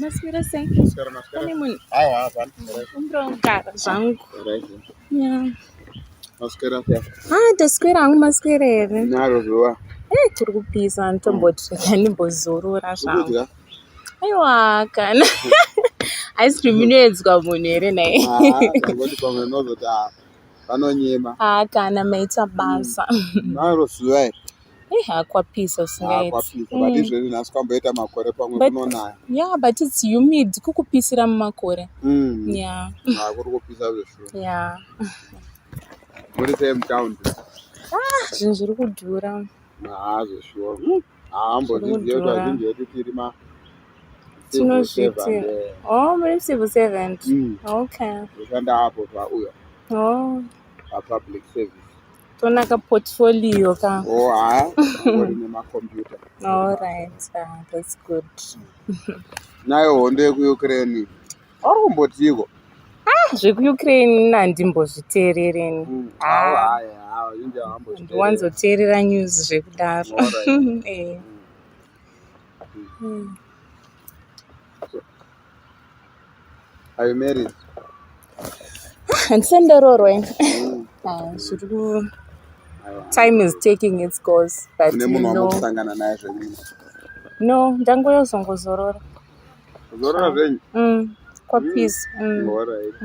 Maswera sei? Maswera, maswera. Pane munhu Aiwa, hapana. umbirongara zvangu. Right. Yeah. Maswera sei? Ah, taswera hangu maswera here? Naro zuva. Eh, kuri kupisa nditomboti ndimbozorora zvangu. Kudya. Aiwa kana. Ice cream inoedzwa munhu here nhai? Ah, ndangoti pamwe unozoti ah, vanonyema. Ah, kana maita basa. Naro zuva iri. Eh, hakwapisa Ah, usingaiti. kwapisa. But izvezvi nhasi kwamboita makore pamwe But- kunonaya. Yeah, but it's humid. Kukupisira mumakore. Yeah. Ah, kuri kupisa zveshuwa. Yeah. Muri sei mutaundi? Zvinhu zviri kudhura. Ah, zveshuwa. Ah, ambozviziva kuti Zviri vazhinji vedu tiri ma civil Tinozviti. servant, eh. Oh, muri civil servant. Okay. Kushanda apo pauya Oh, papublic service. tonaka portfolio ka. Oh, ah, ngori nemakombiyuta. All right. Ah, that's good. Nayo hondo yekuUkraine. Vari kumbotiko? ZvekuUkraine handimbozviteerereni. Ah, Vazhinji havambozviteereri. ndiwanzoteerera news zvekudaro. Alright. Eh. Are you married? Handisati ndaroorwa ini. Ah, zviri ku Aiwa. time is taking its course but Kune you munhu know wamukusangana naye zvenyu. no ndangoyozongozorora. Zorora zvenyu? Kwapisa. Alright.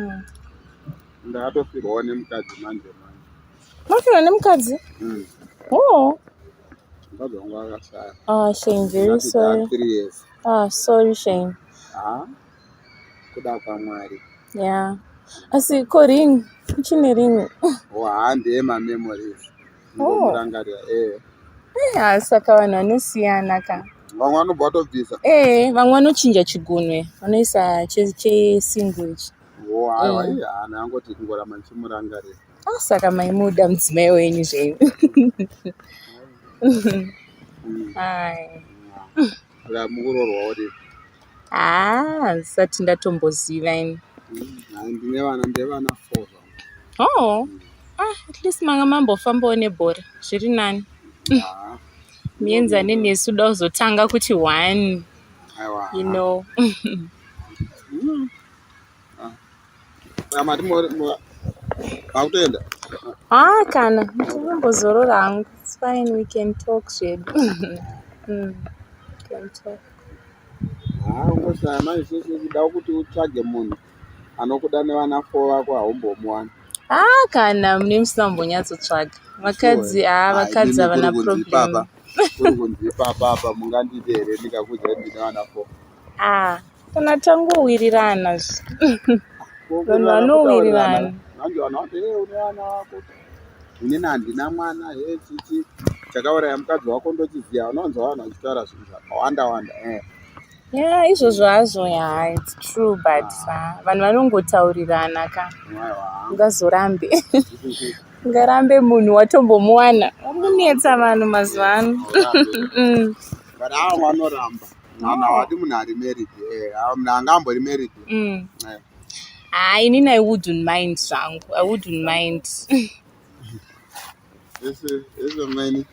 Ndakatofirwawo nemukadzi manje manje. Mafirwa nemukadzi? Oh. Mukadzi wangu akashaya. Ah, shame, very Ndati sorry. 3 years. Ah, sorry, shame. Ah, kuda kwaMwari. Yeah. Asi ko ring, uchine ring. Oh, haa ndeye mamemories. Oh. Ngomurangarira eh. Eh, saka vanhu vanosiyana ka. Vamwe vanobva vatobvisa. Eh, vamwe vanochinja chigunwe, vanoisa chesingle ichi. Oh, aiwa, iye haana angoti kungoramba ndichimurangarira. Ah, saka maimuda mudzimai wenyu zvenyu. Ai. Saka mukuroorwawo rini? Ah, handisati ndatomboziva ini. Hai, ndine vana, ndine vana four zvangu. Oh. Ah, at least manga mambofambawo nebhora, zviri nani. Ah, Muenzane nesu da kuzotanga kuti one, aiwa. you know. Saka mati makutoenda? Ah, kana ndinombozorora hangu. It's fine, we can talk zvedu. Can talk. Haa, ungoshaya manje isusu kuda kuti utsvage munhu anokuda nevana four vako haumbomuwani. Ah, kana mune musina kumbonyatsotsvaga. Vakadzi, ah, vakadzi havana problem. Ipapa, kuri kunzi ipapa apa mungandiite here ndikakuudza kuti ndine vana four? Ah, kana tangowirirana zve. Vanhu vanowirirana. Manje vanhu vanoti "Eh, une vana vako." Inini handina mwana, he chichi chakauraya mukadzi wako ndochiziva. Unonzwa vanhu vachitaura zvinhu zvakawanda wanda. Eh. Yeah, izvozvo hazvo, yeah, it's true, but ah, vanhu vanongotaurirana ka. Aiwa. Ungazorambe. Ungarambe munhu watombomuwana. Vamunetsa vanhu mazuva ano. But avo vanoramba. Vanhu havadi munhu ari married. Eh, munhu anga ambori married. Eh. Ah, inini I wouldn't mind zvangu. I wouldn't mind. Ese ese mani.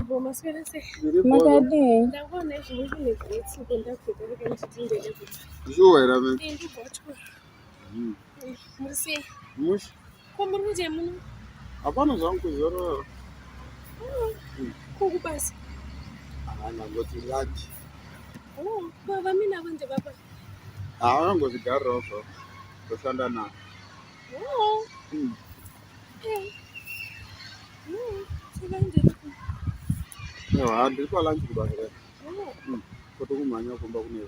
Maswera sei? Makadii? Ndakuona izvozvo kune gretsi ndapfeka rega nditi ndende kuti Shuwa here mani. ndibotwe. Muri sei? Mushi. Ko muri kuitei muno? Hapana zvangu kuzorora. Ko kubasa? Ah, ndangoti lunch. Oh, baba mina avo ndevapa. Ah, vangozvigarirawo zvavo. Toshanda navo. Oh. Eh. Saka ndevapa. Aiwa, ndiri palunch kubasa kaya. Oh. Koto kumhanya kumba kune.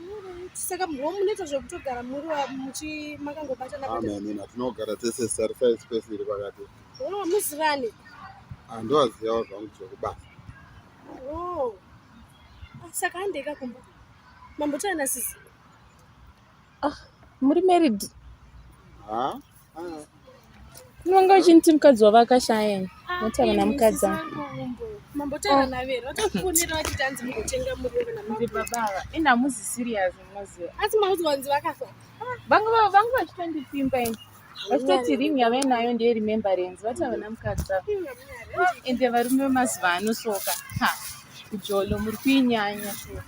Alright. Saka mho munoita zvekutogara muri muchi makangobatana Ah, batana. man, hatinogara tese tarisai space iri pakati. Oh, muzivani. Handowazivawo zvangu zvekubasa. Oh. Ah, saka handeka kumba. Mambotaura nasisi. Ah, muri married? Ha? Ah. Unonga uchiniti mukadzi wavo akashaya. Motaura namukadzi avo. Mambotaura navere. Vatokufonera vachiti hanzi mugotenga muriwo kana Ndi mapo. baba ava. Ina hamuzi serious munoziva. Asi maudzwa kunzi vakafa. Vanga vachitondipimba ini. Vachitoti ring yavainayo ndeye remembrance. Vati havana mukadzi ava. Ende varume vemazuva ano soka. Ha. Jolo muri kuinyanya shuwa.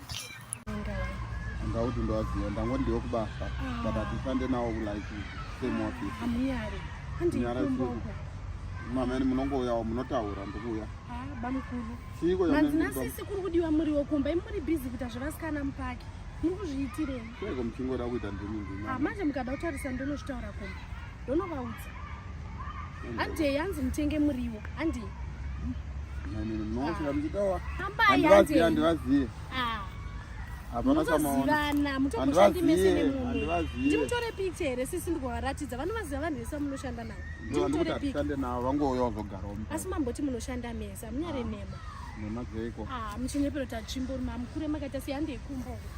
Ndakuti ndovaziva, ndangoti ndiwe kubasa, but hatishande nawo like same office. Hamunyare, handikumboko. Mamene munongouyawo munotaura, ndikuuya. Ah, bamukuru. Chiko? Manzi nasisi kuri kudiwa muriwo kumba, imi muri busy kuita zvevasikana mupaki. Muri kuzviitirei? Chiko muchingoda kuita ndimi ndimi? Ah, manje mukada kutarisa, ndonozvitaura kumba, ndonovaudza. Handei, hanzi mutenge muriwo, handei. Mamene munosvika muchitaura. Hambai. Handivazive. Handei. Handivazive. Ah. Hapana chamaona. Munotozivana, mutomboshandi mese Handivazive. nemunhu. Handivazive. Ndimutore picha here, sisi, ndikuvaratidza? Vanovaziva vanhu vese vamunoshanda navo. Ndikuti Ndimutore picha. hatishande navo, vangouya vazogarawo. Asi mamboti munoshanda mese, hamunyare nhema. Nhema dzeiko? Ah, muchinyepero tatsvimbo, mamukure makaita sei? Handei kumba uko.